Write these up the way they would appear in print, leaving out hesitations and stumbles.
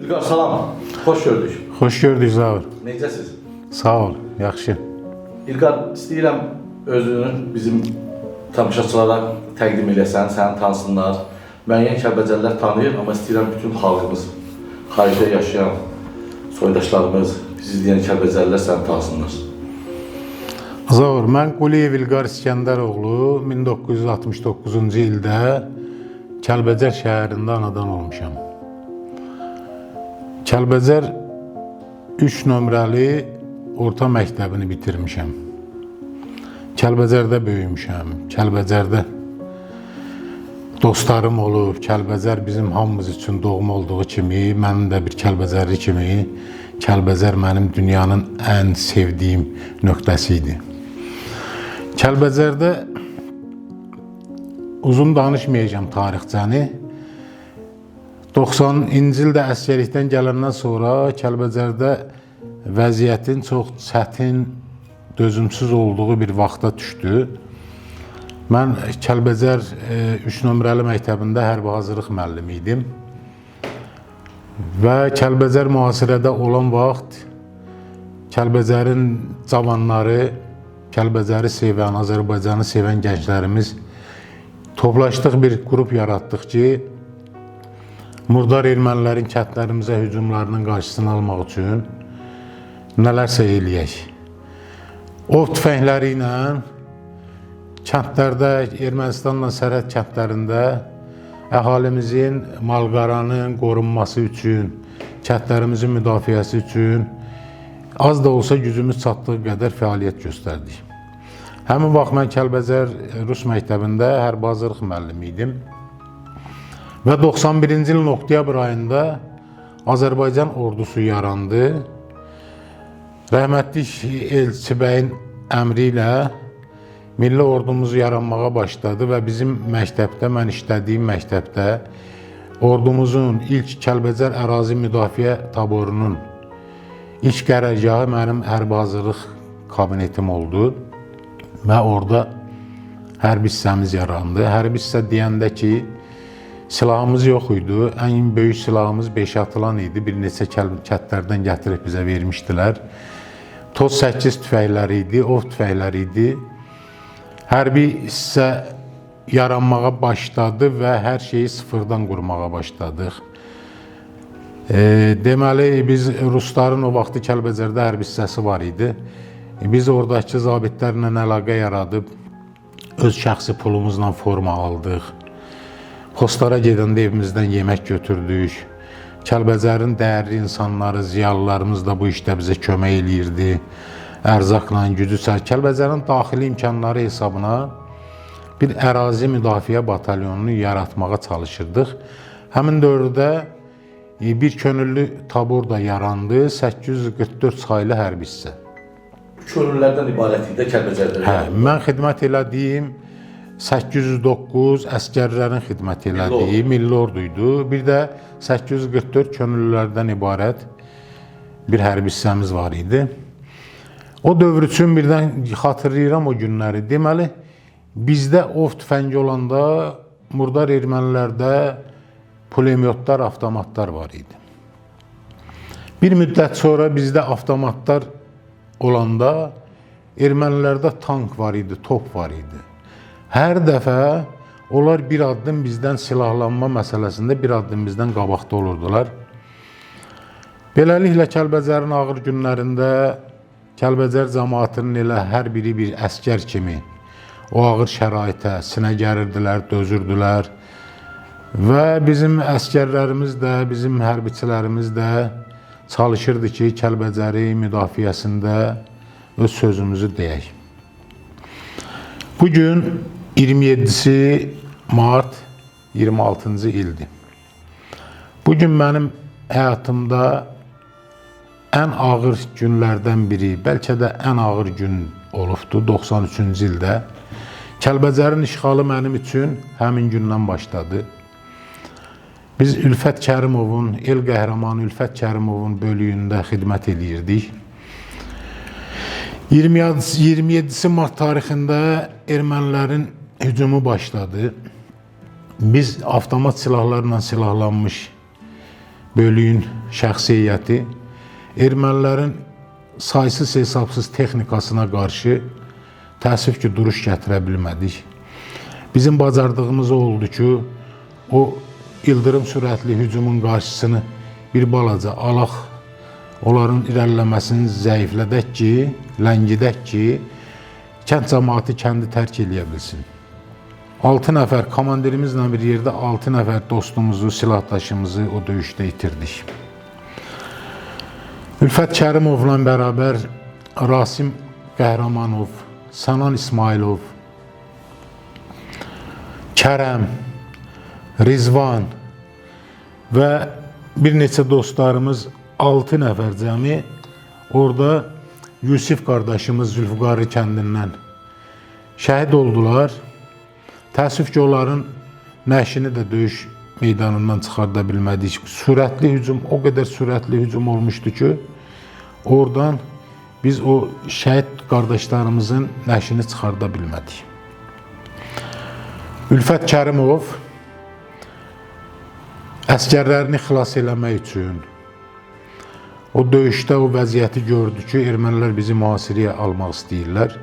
İlqar, salam. Xoş gördük. Xoş gördük Zaur. Necəsiz? Sağ ol, yaxşı. İlqar, istəyirəm özünü bizim tamaşaçılara təqdim eləsən, səni tanısınlar. Müəyyən Kəlbəcərlər tanıyır, amma istəyirəm bütün xalqımız, xaricdə yaşayan soydaşlarımız, bizi izləyən Kəlbəcərlər səni tanısınlar. Zaur, mən Quliyev İlqar İskəndəroğlu 1969-cu ildə Kəlbəcər şəhərində anadan olmuşam. Kəlbəcər 3 nömrəli orta məktəbini bitirmişəm. Kəlbəcərdə böyümüşəm. Kəlbəcərdə dostlarım olub. Kəlbəcər bizim hamımız üçün doğma olduğu kimi, mənim də bir Kəlbəcərli kimi, Kəlbəcər mənim dünyanın ən sevdiyim nöqtəsi idi. Kəlbəcərdə uzun danışmayacağam tarixçəni. 90-cı ildə əsgərlikdən gələndən sonra Kəlbəcərdə vəziyyətin çox çətin, dözümsüz olduğu bir vaxta düşdü. Mən Kəlbəcər 3 nömrəli məktəbində hərbi hazırlıq müəllimi idim. Və Kəlbəcər mühasirədə olan vaxt Kəlbəcərin cavanları, Kəlbəcəri sevən, Azərbaycanı sevən gənclərimiz toplaşdıq, bir qrup yaratdıq ki, murdar ermənilərin kəndlərimizə hücumlarının qarşısını almaq üçün nələrsə eləyək. Ov tüfəngləri ilə kəndlərdə, Ermənistanla sərhəd kəndlərində əhalimizin, malqaranın qorunması üçün, kəndlərimizin müdafiəsi üçün az da olsa gücümüz çatdığı qədər fəaliyyət göstərdik. Həmin vaxt mən Kəlbəcər Rus məktəbində hərbi hazırlıq müəllimi idim. Və 91-ci ilin oktyabr ayında Azərbaycan ordusu yarandı. Rəhmətlik Elçi bəyin əmri ilə milli ordumuz yaranmağa başladı və bizim məktəbdə, mən işlədiyim məktəbdə ordumuzun ilk Kəlbəcər ərazi müdafiə taborunun ilk qərargahı mənim hərbi hazırlıq kabinetim oldu və orada hərbi hissəmiz yarandı. Hərbi hissə deyəndə ki, silahımız yox idi. Ən böyük silahımız 5 atılan idi. Bir neçə kəndlərdən gətirib bizə vermişdilər. Toz 8 tüfəngləri idi, ov tüfəngləri idi. Hərbi hissə yaranmağa başladı və hər şeyi sıfırdan qurmağa başladıq. Deməli, biz rusların o vaxtı Kəlbəcərdə hərbi hissəsi var idi. Biz oradakı zabitlərlə əlaqə yaradıb öz şəxsi pulumuzla forma aldıq. Postlara gedəndə evimizdən yemək götürdük. Kəlbəcərin dəyərli insanları, ziyalılarımız da bu işdə bizə kömək eləyirdi. Ərzaqla, gücü çatır. Kəlbəcərin daxili imkanları hesabına bir ərazi müdafiə batalyonunu yaratmağa çalışırdıq. Həmin dövrdə bir könüllü tabur da yarandı. 844 saylı hərbi hissə. Könüllülərdən ibarət idi də Kəlbəcərdə. Hə, mən xidmət elədiyim 809 əsgərlərin xidmət elədiyi milli ordu idi. Bir də 844 könüllülərdən ibarət bir hərbi hissəmiz var idi. O dövr üçün birdən xatırlayıram o günləri. Deməli, bizdə ov tüfəngi olanda murdar ermənilərdə pulemyotlar, avtomatlar var idi. Bir müddət sonra bizdə avtomatlar olanda ermənilərdə tank var idi, top var idi. Hər dəfə onlar bir addım bizdən silahlanma məsələsində bir addım bizdən qabaqda olurdular. Beləliklə Kəlbəcərin ağır günlərində Kəlbəcər cəmaatının elə hər biri bir əskər kimi o ağır şəraitə sinə gərirdilər, dözürdülər. Və bizim əskərlərimiz də, bizim hərbiçilərimiz də çalışırdı ki, Kəlbəcəri müdafiəsində öz sözümüzü deyək. Bugün 27-si mart 26-cı ildir. Bugün mənim həyatımda ən ağır günlərdən biri, bəlkə də ən ağır gün olubdu 93-cü ildə. Kəlbəcərin işğalı mənim üçün həmin gündən başladı. Biz Ülfət Kərimovun, el qəhrəmanı Ülfət Kərimovun bölüyündə xidmət eləyirdik. 27 mart tarixində ermənilərin hücumu başladı. Biz avtomat silahlarla silahlanmış bölüyün şəxsi heyəti ermənilərin saysız hesabsız texnikasına qarşı təəssüf ki, duruş gətirə bilmədik. Bizim bacardığımız o oldu ki, o ildırım sürətli hücumun qarşısını bir balaca alaq, onların irəliləməsini zəiflədək ki, ləngidək ki, kənd cəmaatı kəndi tərk eləyə bilsin. 6 nəfər komandirimizlə bir yerdə 6 nəfər dostumuzu, silahdaşımızı o döyüşdə itirdik. Ülfət Kərimovla bərabər Rasim Qəhrəmanov, Sənan İsmailov, Kərəm, Rizvan və bir neçə dostlarımız 6 nəfər cəmi orada Yusif qardaşımız Zülfüqarlı kəndindən şəhid oldular. Təəssüf ki, onların nəşini də döyüş meydanından çıxarda bilmədik. Sürətli hücum, o qədər sürətli hücum olmuşdu ki, oradan biz o şəhid qardaşlarımızın nəşini çıxarda bilmədik. Ülfət Kərimov əsgərlərini xilas eləmək üçün o döyüşdə o vəziyyəti gördü ki, ermənilər bizi mühasirəyə almaq istəyirlər.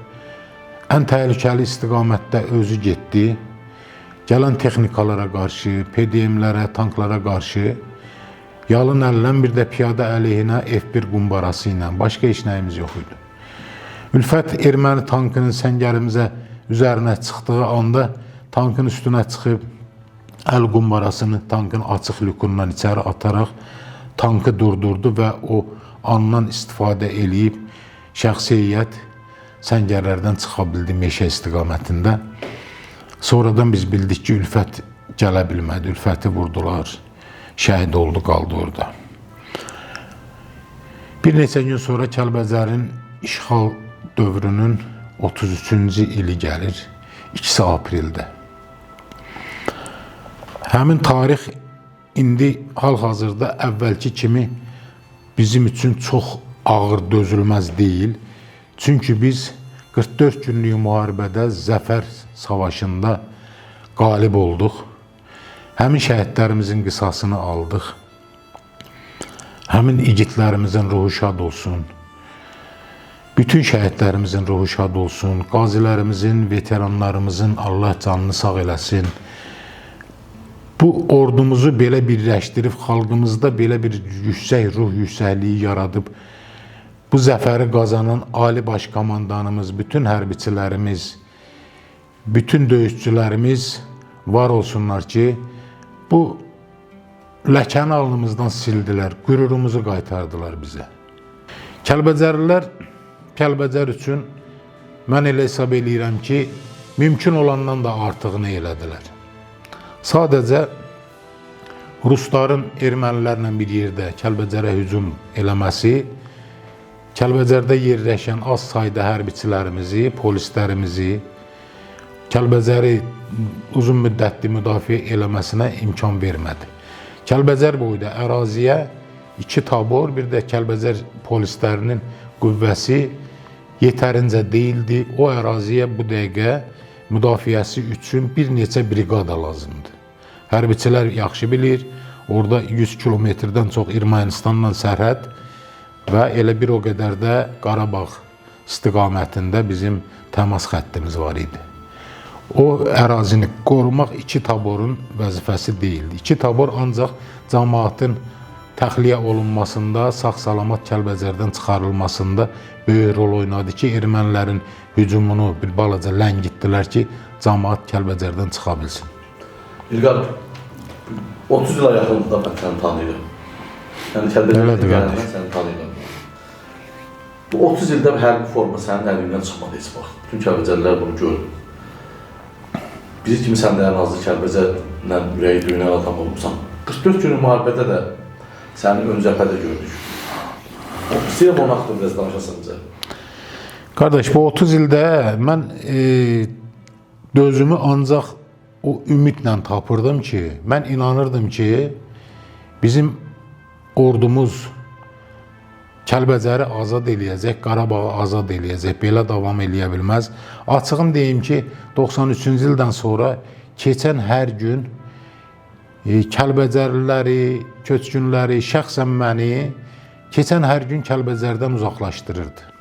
Ən təhlükəli istiqamətdə özü getdi. Gələn texnikalara qarşı, PDM-lərə, tanklara qarşı yalın əllə, bir də piyada əleyhinə F1 qumbarası ilə, başqa heç nəyimiz yox idi. Ülfət erməni tankının səngərimizə üzərinə çıxdığı anda tankın üstünə çıxıb əl qumbarasını tankın açıq lükundan içəri ataraq tankı durdurdu və o andan istifadə eləyib şəxsi heyət səngərlərdən çıxa bildi meşə istiqamətində. Sonradan biz bildik ki, Ülfət gələ bilmədi, Ülfəti vurdular, şəhid oldu, qaldı orada. Bir neçə gün sonra Kəlbəcərin işğal dövrünün 33-cü ili gəlir, 2 apreldə. Həmin tarix indi hal-hazırda əvvəlki kimi bizim üçün çox ağır dözülməz deyil. Çünki biz 44 günlük müharibədə Zəfər Savaşında qalib olduq. Həmin şəhidlərimizin qisasını aldıq. Həmin igidlərimizin ruhu şad olsun. Bütün şəhidlərimizin ruhu şad olsun. Qazilərimizin, veteranlarımızın Allah canını sağ eləsin. Bu ordumuzu belə birləşdirib, xalqımızda belə bir yüksək ruh yüksəkliyi yaradıb, bu zəfəri qazanan Ali Baş Komandanımız, bütün hərbiçilərimiz, bütün döyüşçülərimiz var olsunlar ki, bu ləkəni alnımızdan sildilər, qürurumuzu qaytardılar bizə. Kəlbəcərlilər, Kəlbəcər üçün mən elə hesab eləyirəm ki, mümkün olandan da artığını elədilər. Sadəcə rusların ermənilərlə bir yerdə Kəlbəcərə hücum eləməsi, Kəlbəcərdə yerləşən az sayda hərbiçilərimizi, polislərimizi Kəlbəcəri uzun müddətli müdafiə eləməsinə imkan vermədi. Kəlbəcər boyda əraziyə 2 tabor, bir də Kəlbəcər polislərinin qüvvəsi yetərincə deyildi. O əraziyə bu dəqiqə müdafiəsi üçün bir neçə briqada lazımdır. Hərbiçilər yaxşı bilir, orada 100 kilometrdən çox Ermənistanla sərhəd və elə bir o qədər də Qarabağ istiqamətində bizim təmas xəttimiz var idi. O ərazini qorumaq 2 taborun vəzifəsi deyildi. 2 tabor ancaq cəmaatın təxliyə olunmasında, sağ-salamat Kəlbəcərdən çıxarılmasında böyük rol oynadı ki, ermənilərin hücumunu bir balaca ləngitdilər ki, cəmaat Kəlbəcərdən çıxa bilsin. İlqar, 30 ilə yaxın da mən səni tanıyıram. Yəni Kəlbəcərdən gələndən səni tanıyıram. Bu 30 ildə hərbi forma sənin əlindən çıxmadı heç vaxt. Bütün Kəlbəcərlilər bunu gördü. Bizi kimi sən də ən azı Kəlbəcərlə ürəyi döyünən adam olmusan. 44 günlük müharibədə də səni ön cəbhədə gördük. İstəyirəm onun haqqında biraz danışasan bizə. Qardaş, bu 30 ildə mən dözümü ancaq o ümidlə tapırdım ki, mən inanırdım ki, bizim ordumuz Kəlbəcəri azad eləyəcək, Qarabağı azad eləyəcək, belə davam eləyə bilməz. Açığın deyim ki, 93-cü ildən sonra keçən hər gün Kəlbəcərliləri, köçkünləri, şəxsən məni keçən hər gün Kəlbəcərdən uzaqlaşdırırdı.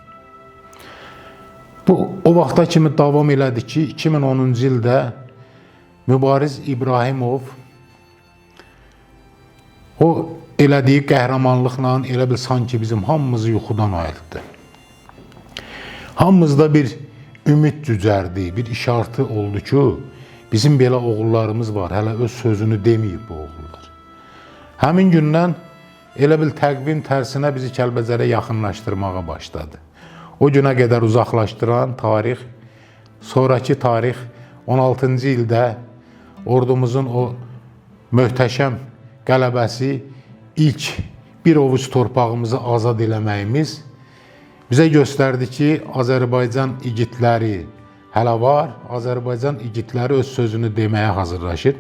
Bu o vaxta kimi davam elədi ki, 2010-cu ildə Mübariz İbrahimov o elədiyi qəhrəmanlıqla elə bil sanki bizim hamımızı yuxudan ayıltdı. Hamımızda bir ümid cücərdi, bir işartı oldu ki, bizim belə oğullarımız var, hələ öz sözünü deməyib bu oğullar. Həmin gündən elə bil təqvim tərsinə bizi Kəlbəcərə yaxınlaşdırmağa başladı. O günə qədər uzaqlaşdıran tarix, sonrakı tarix 16-cı ildə ordumuzun o möhtəşəm qələbəsi, ilk bir ovuc torpağımızı azad eləməyimiz bizə göstərdi ki, Azərbaycan igidləri hələ var, Azərbaycan igidləri öz sözünü deməyə hazırlaşır.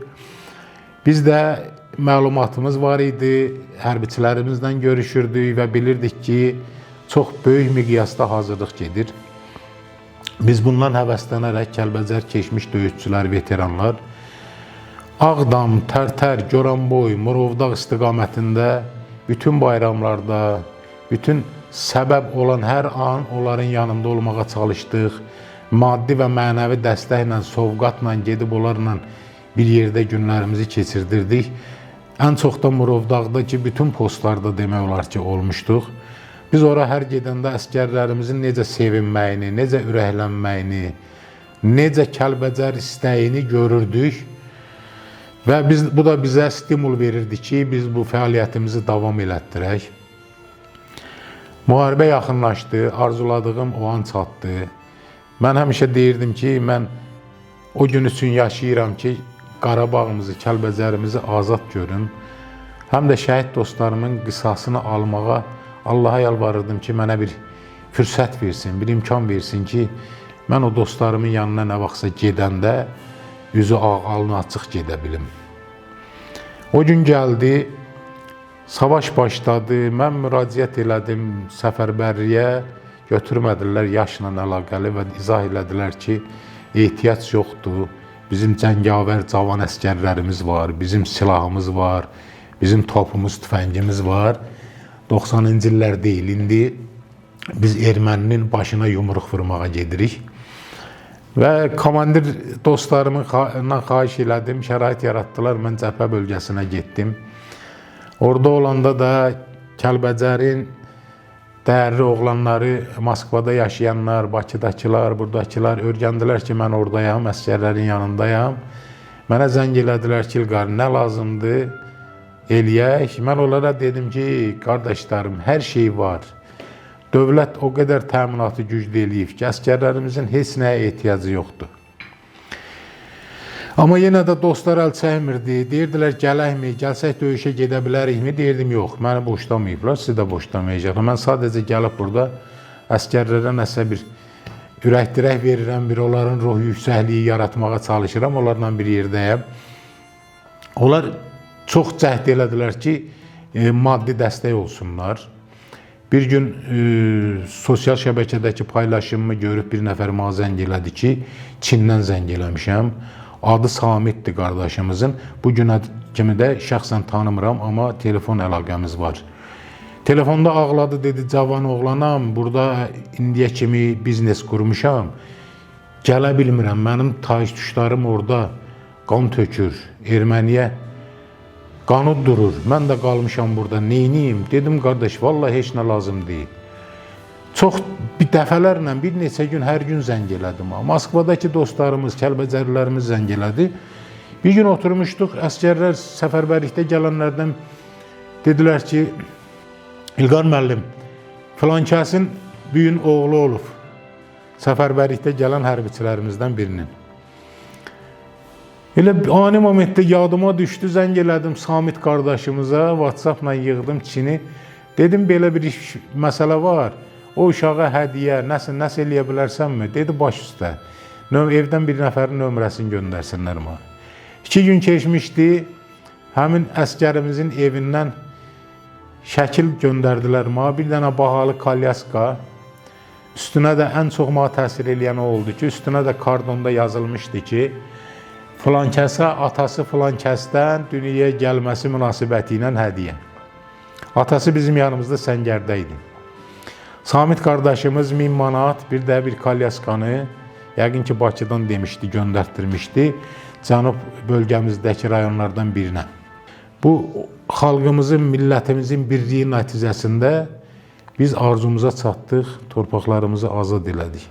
Biz də məlumatımız var idi, hərbiçilərimizlə görüşürdük və bilirdik ki, çox böyük miqyasda hazırlıq gedir. Biz bundan həvəslənərək Kəlbəcər keçmiş döyüşçülər, veteranlar Ağdam, Tərtər, Goranboy, Murovdağ istiqamətində bütün bayramlarda, bütün səbəb olan hər an onların yanında olmağa çalışdıq. Maddi və mənəvi dəstəklə, sovqatla gedib onlarla bir yerdə günlərimizi keçirdirdik. Ən çox da Murovdağdakı bütün postlarda demək olar ki, olmuşduq. Biz ora hər gedəndə əsgərlərimizin necə sevinməyini, necə ürəklənməyini, necə Kəlbəcər istəyini görürdük. Və bu da bizə stimul verirdi ki, biz bu fəaliyyətimizi davam elətdirək. Müharibə yaxınlaşdı, arzuladığım o an çatdı. Mən həmişə deyirdim ki, mən o gün üçün yaşayıram ki, Qarabağımızı, Kəlbəcərimizi azad görüm. Həm də şəhid dostlarımın qisasını almağa Allaha yalvarırdım ki, mənə bir fürsət versin, bir imkan versin ki, mən o dostlarımın yanına nə vaxtsa gedəndə üzü ağ, alnı açıq gedə bilim. O gün gəldi, savaş başladı, mən müraciət elədim səfərbərliyə, götürmədilər yaşla əlaqəli və izah elədilər ki, ehtiyac yoxdur, bizim cəngavər cavan əsgərlərimiz var, bizim silahımız var, bizim topumuz, tüfəngimiz var. 90-cı illər deyil, indi biz erməninin başına yumruq vurmağa gedirik. Və komandir dostlarımdan xahiş elədim, şərait yaratdılar, mən cəbhə bölgəsinə getdim. Orada olanda da Kəlbəcərin dəyərli oğlanları, Moskvada yaşayanlar, Bakıdakılar, buradakılar öyrəndilər ki, mən oradayam, əsgərlərin yanındayam. Mənə zəng elədilər ki, İlqar, nə lazımdır, eləyək. Mən onlara dedim ki, qardaşlarım, hər şey var. Dövlət o qədər təminatı güclü eləyib ki, əsgərlərimizin heç nəyə ehtiyacı yoxdur. Amma yenə də dostlar əl çəkmirdi. Deyirdilər, gələkmi, gəlsək döyüşə gedə bilərikmi? Deyirdim, yox, məni boşlamayıblar, sizi də boşlamayacaqlar. Mən sadəcə gəlib burada əsgərlərə nəsə bir ürək dirək verirəm, bir onların ruh yüksəkliyi yaratmağa çalışıram, onlarla bir yerdəyəm. Onlar çox cəhd elədilər ki, maddi dəstək olsunlar. Bir gün sosial şəbəkədəki paylaşımımı görüb bir nəfər mənə zəng elədi ki, Çindən zəng eləmişəm. Adı Samitdir qardaşımızın. Bu günə kimi də şəxsən tanımıram, amma telefon əlaqəmiz var. Telefonda ağladı, dedi, cavan oğlanam, burada indiyə kimi biznes qurmuşam. Gələ bilmirəm, mənim taytuşlarım orada qan tökür, erməniyə qanı durur. Mən də qalmışam burada, neyniyim? Dedim, qardaş, vallahi heç nə lazım deyil. Çox bir dəfələrlə, bir neçə gün, hər gün zəng elədim. Moskvadakı dostlarımız, Kəlbəcərlilərimiz zəng elədi. Bir gün oturmuşduq, əsgərlər səfərbərlikdə gələnlərdən dedilər ki, İlqar müəllim, filankəsin bu gün oğlu olub. Səfərbərlikdə gələn hərbiçilərimizdən birinin. Elə ani momentdə yadıma düşdü, zəng elədim Samit qardaşımıza, WhatsApp-la yığdım Çini. Dedim, belə bir iş, məsələ var. O uşağa hədiyyə, nəsə eləyə bilərsənmi? Dedi, baş üstə. Evdən bir nəfərin nömrəsini göndərsinlər mənə. 2 gün keçmişdi, həmin əsgərimizin evindən şəkil göndərdilər mənə. Bir dənə bahalı kalyaska. Üstünə də ən çox mənə təsir eləyən o oldu ki, üstünə də kardonda yazılmışdı ki, Filan kəsə atası filan kəsdən dünyaya gəlməsi münasibəti ilə hədiyyə. Atası bizim yanımızda səngərdə idi. Samit qardaşımız 1000 manat, bir də bir kalyaskanı, yəqin ki Bakıdan demişdi, göndərtdirmişdi cənub bölgəmizdəki rayonlardan birinə. Bu xalqımızın, millətimizin birliyi nəticəsində biz arzumuza çatdıq, torpaqlarımızı azad elədik.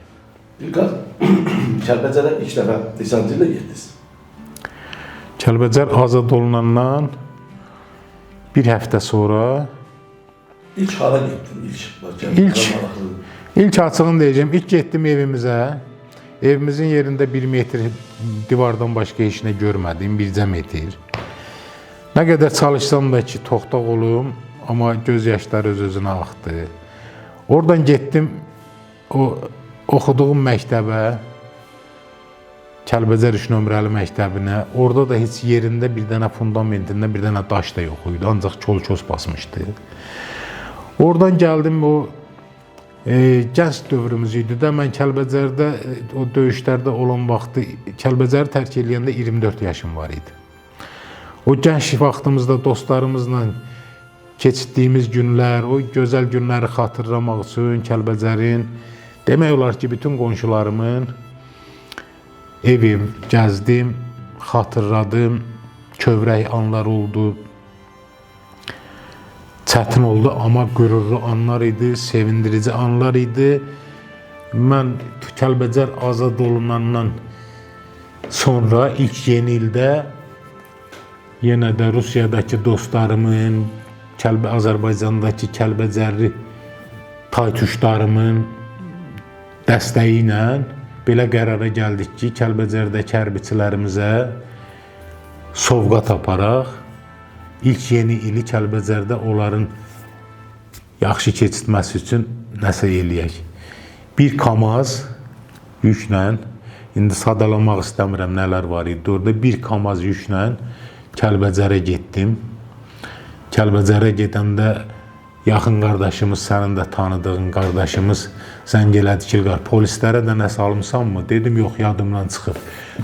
İlqar, Kəlbəcərə ilk dəfə neçənci ildə getdiniz? Kəlbəcər azad olunandan bir həftə sonra İlk hara getdin? İlk. Bax, Kəlbəcərə İlk açığını deyəcəm, ilk getdim evimizə. Evimizin yerində 1 metr divardan başqa heç nə görmədim, bircə metr. Nə qədər çalışsam da ki, toxtaq olum, amma göz yaşları öz-özünə axdı. Oradan getdim o oxuduğum məktəbə, Kəlbəcər 3 nömrəli məktəbinə. Orada da heç yerində bir dənə fundamentində bir dənə daş da yox idi, ancaq kol-kos basmışdı. Oradan gəldim o gənc dövrümüz idi də. Mən Kəlbəcərdə o döyüşlərdə olan vaxtı Kəlbəcəri tərk eləyəndə 24 yaşım var idi. O gənc vaxtımızda dostlarımızla keçirdiyimiz günlər, o gözəl günləri xatırlamaq üçün Kəlbəcərin demək olar ki, bütün qonşularımın ev-ev gəzdim, xatırladım, kövrək anlar oldu. Çətin oldu, amma qürurlu anlar idi, sevindirici anlar idi. Mən Kəlbəcər azad olunandan sonra ilk yeni ildə yenə də Rusiyadakı dostlarımın, Azərbaycandakı Kəlbəcərli taytuşlarımın dəstəyi ilə belə qərara gəldik ki, Kəlbəcərdəki hərbiçilərimizə sovqat aparaq. İlk yeni ili Kəlbəcərdə onların yaxşı keçirtməsi üçün nəsə eləyək. Bir KAMAZ yüklə, indi sadalamaq istəmirəm nələr var idi orada, bir KAMAZ yüklə Kəlbəcərə getdim. Kəlbəcərə gedəndə yaxın qardaşımız, sənin də tanıdığın qardaşımız zəng elədi ki, İlqar, polislərə də nəsə almısanmı? Dedim, yox, yadımdan çıxıb.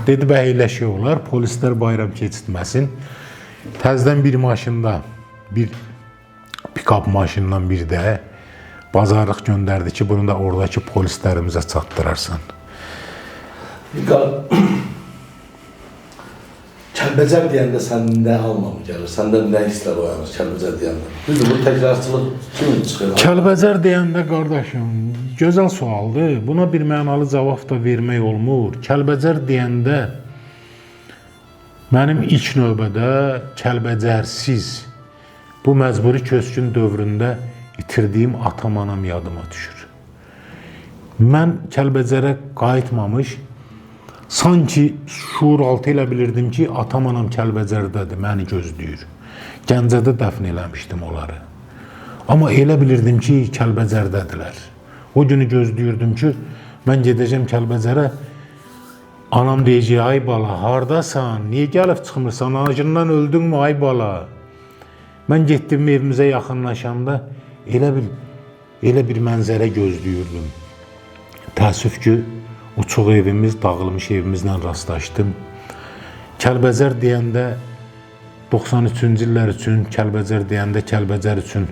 Dedi, bəy, elə şey olar, polislər bayram keçirtməsin. Təzədən bir maşında, bir pikap maşından bir də bazarlıq göndərdi ki, bunu da oradakı polislərimizə çatdırarsan. İlqar, Kəlbəcər deyəndə sən nə anlamı gəlir? Səndə nə hisslər oyanır Kəlbəcər deyəndə? Düzdür, bu təkrarçılıq kimin çıxır? Kəlbəcər deyəndə qardaşım, gözəl sualdır. Buna bir mənalı cavab da vermək olmur. Kəlbəcər deyəndə mənim ilk növbədə Kəlbəcərsiz bu məcburi köçkün dövründə itirdiyim atam, anam yadıma düşür. Mən Kəlbəcərə qayıtmamış, sanki şuuraltı elə bilirdim ki, atam, anam Kəlbəcərdədir, məni gözləyir. Gəncədə dəfn eləmişdim onları. Amma elə bilirdim ki, Kəlbəcərdədirlər. O günü gözləyirdim ki, mən gedəcəm Kəlbəcərə. Anam deyəcək, ay bala, hardasan? Niyə gəlib çıxmırsan? Acından öldünmü, ay bala? Mən getdim evimizə yaxınlaşanda elə bir mənzərə gözləyirdim. Təəssüf ki, uçuq evimiz, dağılmış evimizlə rastlaşdım. Kəlbəcər deyəndə 93-cü illər üçün, Kəlbəcər deyəndə Kəlbəcər üçün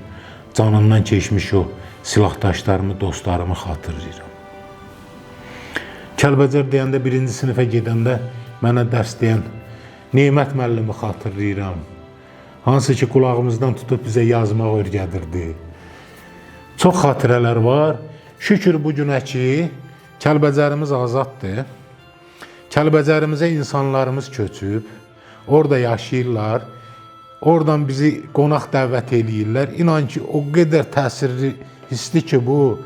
canından keçmiş o silahdaşlarımı, dostlarımı xatırlayıram. Kəlbəcər deyəndə birinci sinifə gedəndə mənə dərs deyən Nemət müəllimi xatırlayıram. Hansı ki, qulağımızdan tutub bizə yazmaq öyrədirdi. Çox xatirələr var. Şükür bu günə ki, Kəlbəcərimiz azaddır. Kəlbəcərimizə insanlarımız köçüb, orada yaşayırlar. Oradan bizi qonaq dəvət eləyirlər. İnan ki, o qədər təsirli hissli ki bu.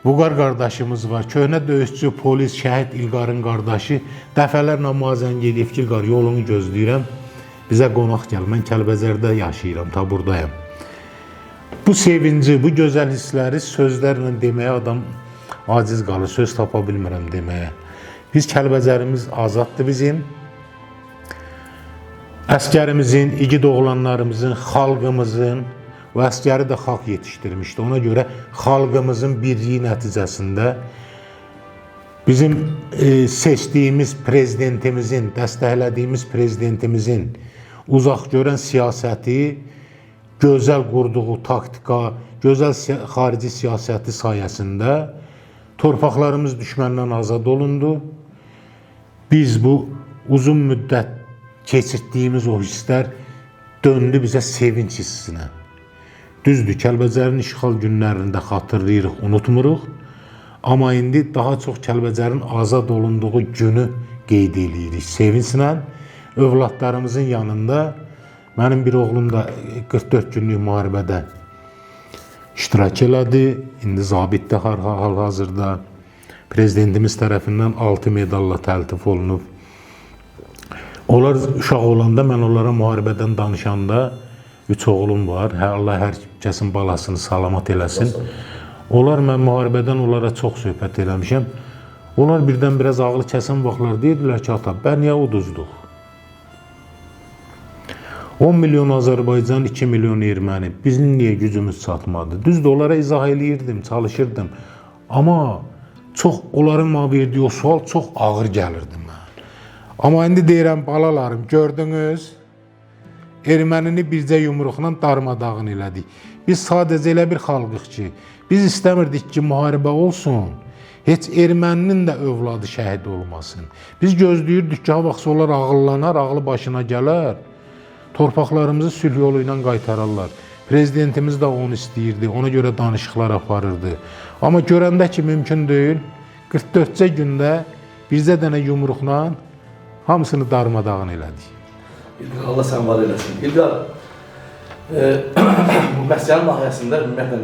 Vüqar qardaşımız var. Köhnə döyüşçü, polis, şəhid İlqarın qardaşı. Dəfələrlə mənə zəng eləyib ki, İlqar, yolunu gözləyirəm. Bizə qonaq gəl. Mən Kəlbəcərdə yaşayıram, ta buradayam. Bu sevinci, bu gözəl hissləri sözlərlə deməyə adam aciz qalır. Söz tapa bilmirəm deməyə. Biz Kəlbəcərimiz azaddır bizim. Əskərimizin, igid oğlanlarımızın, xalqımızın, o əskəri də xalq yetişdirmişdi. Ona görə xalqımızın birliyi nəticəsində Bizim seçdiyimiz prezidentimizin, dəstəklədiyimiz prezidentimizin uzaq görən siyasəti, gözəl qurduğu taktika, gözəl xarici siyasəti sayəsində torpaqlarımız düşməndən azad olundu. Biz bu uzun müddət keçirdiyimiz o hisslər döndü bizə sevinç hissinə. Düzdür, Kəlbəcərin işğal günlərində xatırlayırıq, unutmuruq. Amma indi daha çox Kəlbəcərin azad olunduğu günü qeyd eləyirik sevinclə. Övladlarımızın yanında mənim bir oğlum da 44 günlük müharibədə iştirak elədi. İndi zabitdir hal-hazırda. Prezidentimiz tərəfindən 6 medalla təltif olunub. Onlar uşaq olanda mən onlara müharibədən danışanda 3 oğlum var. Allah hər kəsin balasını salamat eləsin. Onlar mən müharibədən onlara çox söhbət eləmişəm. Onlar birdən biraz ağlı kəsən vaxtlar deyirdilər ki, ata, bə niyə uduzduq? 10 milyon Azərbaycan, 2 milyon erməni. Bizim niyə gücümüz çatmadı? Düzdür, onlara izah eləyirdim, çalışırdım. Amma çox onların mənə verdiyi o sual çox ağır gəlirdi mənə. Amma indi deyirəm, balalarım, gördünüz, ermənini bircə yumruqla darmadağın elədik. Biz sadəcə elə bir xalqıq ki, biz istəmirdik ki, müharibə olsun, heç erməninin də övladı şəhid olmasın. Biz gözləyirdik ki, ha vaxtsa onlar ağıllanar, ağlı başına gələr, torpaqlarımızı sülh yolu ilə qaytararlar. Prezidentimiz də onu istəyirdi, ona görə danışıqlar aparırdı. Amma görəndə ki, mümkün deyil, 44cə gündə bircə dənə yumruqla hamısını darmadağın elədik. İlqar, Allah sən var eləsin. İlqar, bu Məsyan nahiyəsində ümumiyyətlə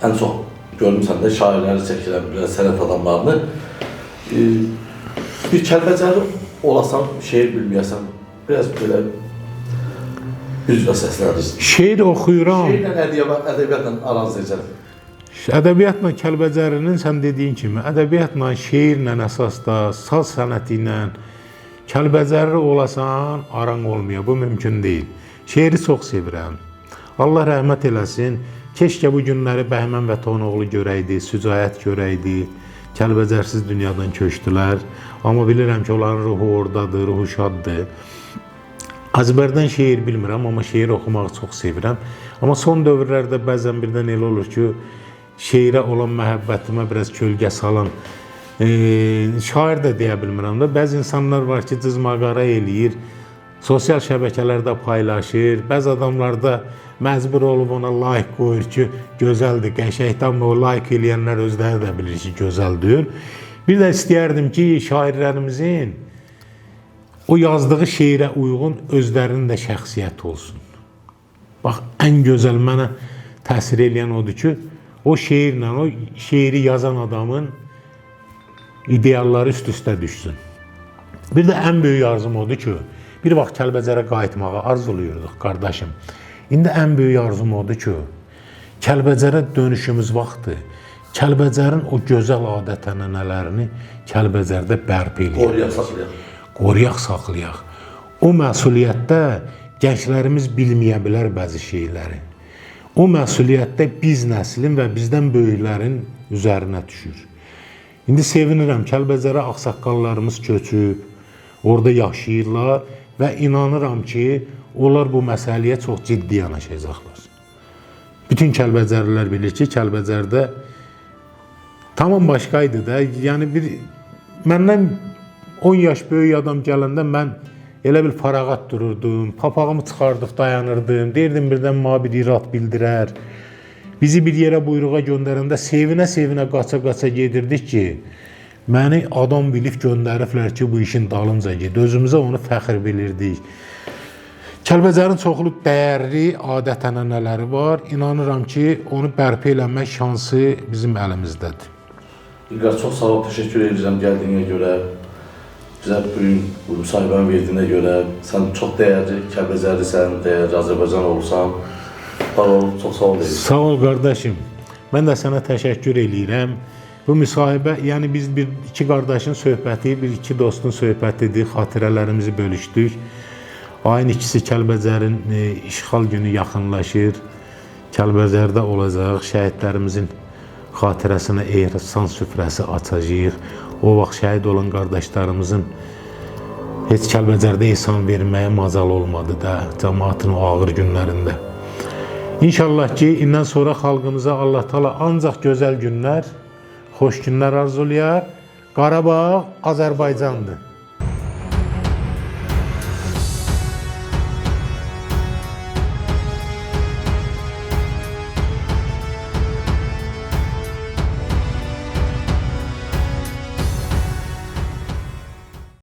ən çox görmüsən də şairləri çəkilən, biraz sənət adamlarını. Bir Kəlbəcərli olasan, şeir bilməyəsən, biraz belə üzrə səslənirsin. Şeir oxuyuram. Şeirlə, ədəbiyyatla aranız necədir? Ədəbiyyatla Kəlbəcərinin sən dediyin kimi, ədəbiyyatla, şeirlə əsas da, saz sənəti ilə Kəlbəcərli olasan, aran olmuyor. Bu mümkün deyil. Şeiri çox sevirəm. Allah rəhmət eləsin. Keşkə bu günləri Bəhmən Vətənoğlu görəydi, Sücayət görəydi. Kəlbəcərsiz dünyadan köçdülər. Amma bilirəm ki, onların ruhu oradadır, ruhu şaddır. Azbərdən şeir bilmirəm, amma şeir oxumağı çox sevirəm. Amma son dövrlərdə bəzən birdən elə olur ki, şeirə olan məhəbbətimə biraz kölgə salan şair də deyə bilmirəm də. Bəzi insanlar var ki, cızmaqara eləyir, sosial şəbəkələrdə paylaşır. Bəzi adamlar da məcbur olub ona like qoyur ki, gözəldir, qəşəngdir, amma o like eləyənlər özləri də bilir ki, gözəldir. Bir də istəyərdim ki, şairlərimizin o yazdığı şeirə uyğun özlərinin də şəxsiyyəti olsun. Bax, ən gözəl mənə təsir eləyən odur ki, o şeirlə, o şeiri yazan adamın idealları üst-üstə düşsün. Bir də ən böyük arzum odur ki, bir vaxt Kəlbəcərə qayıtmağı arzuluyurduq, qardaşım. İndi ən böyük arzum odur ki, Kəlbəcərə dönüşümüz vaxtı, Kəlbəcərin o gözəl adət-ənənələrini Kəlbəcərdə bərpa eləyək. Qoruyaq, saxlayaq. Qoruyaq, saxlayaq. O məsuliyyətdə gənclərimiz bilməyə bilər bəzi şeyləri. O məsuliyyətdə biz nəslin və bizdən böyüklərin üzərinə düşür. İndi sevinirəm, Kəlbəcərə ağsaqqallarımız köçüb, orada yaşayırlar və inanıram ki, onlar bu məsələyə çox ciddi yanaşacaqlar. Bütün Kəlbəcərlilər bilir ki, Kəlbəcərdə tamam başqa idi da. Yəni bir məndən 10 yaş böyük adam gələndə mən elə bir farağat dururdum, papağımı çıxardıb dayanırdım, deyirdim birdən mənə bir irad bildirər. Bizi bir yerə buyruğa göndərəndə sevinə-sevinə qaça-qaça gedirdik ki, məni adam bilib göndəriblər ki, bu işin dalınca ged. Özümüzə onu fəxr bilirdik. Kəlbəcərin çoxlu dəyərli adət-ənənələri var. İnanıram ki, onu bərpa eləmək şansı bizim əlimizdədir. İlqar, çox sağ ol, təşəkkür edirəm gəldiyinə görə. Bizə bugün bu müsahibəni verdiyinə görə. Sən çox dəyərli Kəlbəcərlisən, dəyərli Azərbaycan olursan. Var ol, çox sağ ol deyirəm. Sağ ol qardaşım. Mən də sənə təşəkkür eləyirəm. Bu müsahibə, yəni biz bir iki qardaşın söhbəti, bir iki dostun söhbətidir. Xatirələrimizi bölüşdük. Ayın 2-si Kəlbəcərin işğal günü yaxınlaşır. Kəlbəcərdə olacaq. Şəhidlərimizin xatirəsinə ehsan süfrəsi açacağıq. O vaxt şəhid olan qardaşlarımızın heç Kəlbəcərdə ehsan verməyə macal olmadı da cəmaatın o ağır günlərində. İnşallah ki, indən sonra xalqımıza Allah Taala ancaq gözəl günlər, xoş günlər arzulayar. Qarabağ Azərbaycandır.